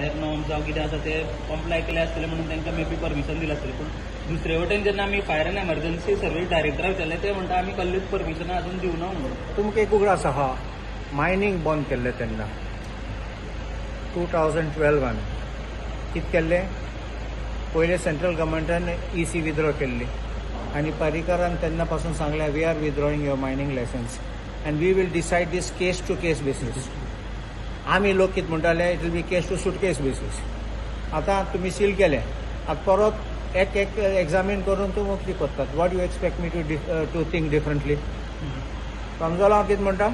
Fire norms जावं कितें आसा ते कंप्लाय केले आसतले म्हणून तांकां मे बी परमिशन दिलां आसतलें. पूण दुसरे वटेन जेन्ना आमी फायर अँड एमर्जन्सी सर्वीस डायरेक्टराक विचारलें, ते म्हणटा आमी कसलीच परमिशनां अजून दिवना म्हणून. तुमकां एक उगडास आहा, मायनींग बंद केल्लें तेन्ना 2012न कितें केल्लें? पयलें सेंट्रल गव्हर्मेंटान इसी विथड्रॉ केल्ली आनी पर्रीकरान तेन्ना पासून सांगलें, "We are withdrawing your mining licence and we will decide this case to case basis." आमी लोक कितें म्हणटाले, "It will be case to suitcase basis." आतां तुमी सील केलें, आतां परत एक एक एग्जामीन करून तूं कितें करतात? What you expect me to think differently? समजलो हांव कितें म्हणटा?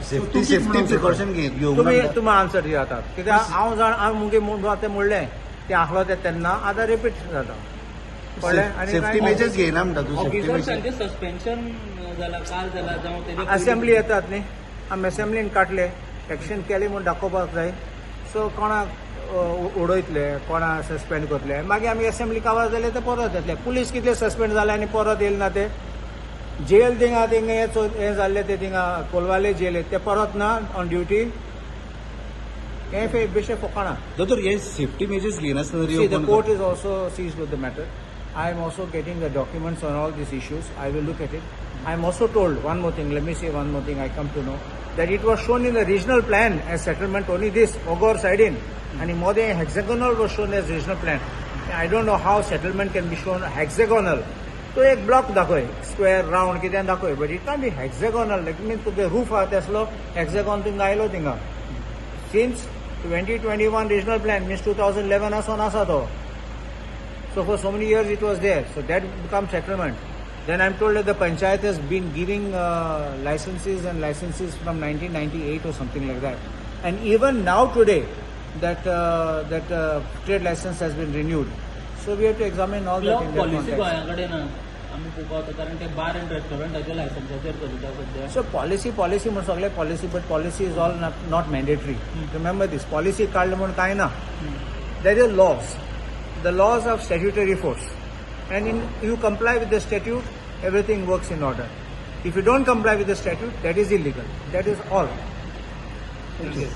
सेफ्टी प्रिकॉशन घेवंक तुमी ना. तुमी आन्सर दियात कित्याक हांव जाण हांव मुगे म्हणून तें म्हणलें तें आहलो तें तेन्ना आतां रिपीट जाता, कळ्ळें? आनी सेफ्टी मेजर्स घेयना म्हणटा तूं, सेफ्टी मेजर्स. ऑफिसर्सांचें सस्पेन्शन जाला, काल जाला जावं तेजे असेंब्ली येतात न्ही, आमी असेंब्लीन काडले, एक्शन केली म्हूण दाखोवपाक जाय. सो कोणाक उडयतले, कोणाक सस्पेंड करतले, मागीर आमी असेंब्ली काबार जाले ते परत येतले. पुलीस कितले सस्पेंड जाले आनी परत येयले ना ते? जेल थिंगा थिंगा हें जाल्ले ते थिंगा कोलवाले जेल ते परत ना ऑन ड्युटी. हें बेश्टें फोकाणां. दोतोर, हे सेफ्टी मेजर्स घेयनासतना See, the reopen court is also seized with the matter. I am also getting the documents on all these issues. I will look at it. I am also told one more thing. Let me say one more thing. I come to know that it was shown in the regional plan as settlement only, this Ogor side in, and in Mode hexagonal was shown as regional plan. I don't know how settlement can be shown hexagonal. तो एक block दाखय, square, round कितें दाखय, but it can be hexagonal, like mean तुगे roof आहा तेसलो hexagon थिंगा आयलो थिंगा. Since 2021 regional plan, means 2011 आसोन आसा तो. So for so many years it was there. So that becomes settlement. Then I'm told that the panchayat has been giving licenses and licenses from 1998 or something like that. And even now today, that trade license has been renewed. So we have to examine all that in that policy context. गोंया कडेन ना आमी पळोवपाक वता, कारण ते bar and रेस्टॉरंटाच्या लायसन्साचेर चलता सध्या. So policy, policy म्हण सगळे policy, but policy is all not mandatory. Remember this. Policy काडलं म्हण काय ना. There is laws. The laws of statutory force. And in you comply with the statute, everything works in order. If you don't comply with the statute, that is illegal. That is all. Thank you.